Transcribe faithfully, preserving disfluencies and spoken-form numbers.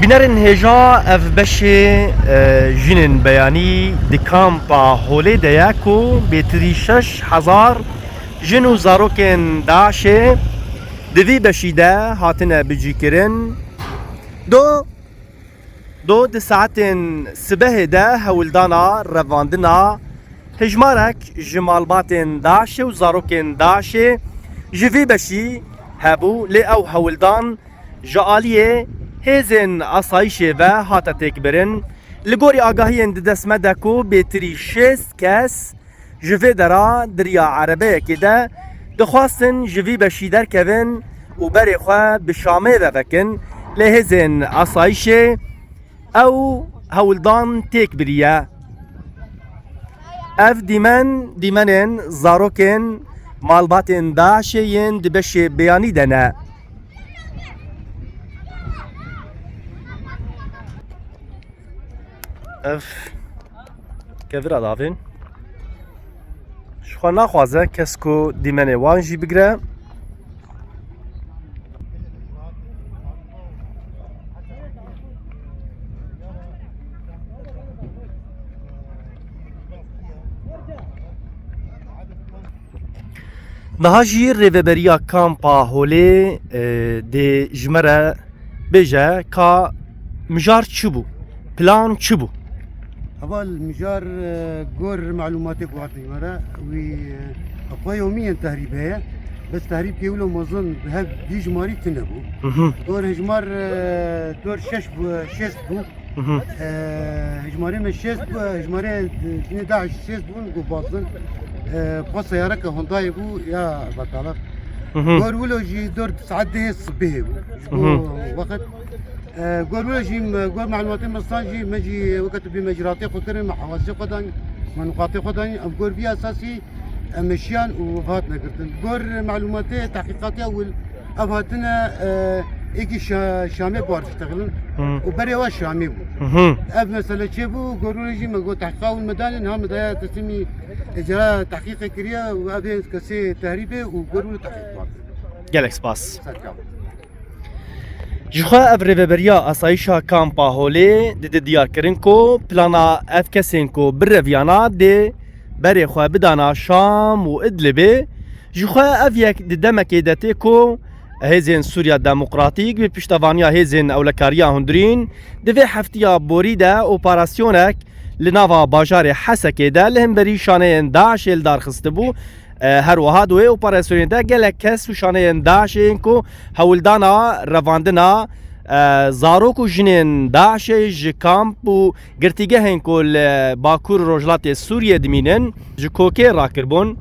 Bînerên hêja, ev beşê, e, jinên beyanî di kampa Holê de ye ku bêtirî şeş hezar jin û zarokên DAIŞê di vî beşî de hatine bicîkirin. Do, do di saetên sibehê de hewldana revandina hejmarek ji malbatên DAIŞê û zarokên DAIŞê ji vî beşî hebû, lê ew hewldan ji aliyê hêzên asayîşê ve hate têkbirin. Li gorî agahiyên di dest me de ku bêtirî şêst kes ji vê dera di riya erebeyekê de dixwastin ji vî beşî derkevin û berê xwe bi Şamê ve vekin, lê hêzên asayîşê ew hewldan têk biriye. Ev dîmen, dîmenên zarokên malbatên DAIŞê yên di beşê beyanî de ne. Ev kevira davên. Ji xwe naxwaze kes ku dîmenê wan jî bigire. Niha jî rêveberiya kampa Holê, e, dê ji me re bêje ka mijar çi bû, plan çi bû? Heval mijar, e, gor malûmatê ku hatin ji me re, wî, e, xwe yomî yên tehrîbê ye. Bes tehrîbkê wilo mezin bi hev vî jimarî tune bû. Mhm. Gor hejmar, e, gor şeş bû, şêst bû. Mhm. E, hejmarê me şêst bû, hejmarê jinê DAIŞ şêst bûn ku bazin. E, xwe seyareke Hyundai bû ya betalak. Mhm. Gor wilo jî dor saet dehê sibihê bû. Ji bo Mhm. wext, e, gor wilo jî me, gor malûmatê me stan jî me jî weke tu bî me jî ratê xwe kirin, me hewazê xwe dan, me nuqatê xwe dan. Em gor vî esasî em meşiyan û hat negirtin. Gor malûmatê tehqîqatê ewil ev hatine, e, êkî Şa-, Şamê bar diştexilin Hı. û berê wa Şamê bû. Hı hı. Ev mesele çêbû, gor wilo jî me got tehqîqa ewil me danê, niha me daye teslîmî ecra tehqîqê kiriye û ev ê kesê tehrîbê û gor wilo tehqîq bar. Gelek spas. Serkam. Ji xwe ev rêveberiya asayîşa kampa Holê dide diyarkirin ku plana ev kesên ku bireviyana dê berê xwe bidana Şam û Idlibê. Ji xwe ev yek di demekê de tê ku hêzên Sûriya Demokratîk bi piştevaniya hêzên ewlekariya hundirîn di vê heftiya borî de operasyonek li nava bajarê Hesekê de li hemberî şaneyên DAIŞê li dar xistibû. E, her wiha di wê operasyonê de gelek kes û şaneyên DAIŞê yên ku hewldana revandina, e, zarok û jinên DAIŞê ji kamp û girtîgehên ku li Bakur û Rojhilatê Sûriyê dimînin, ji kokê rakiribûn.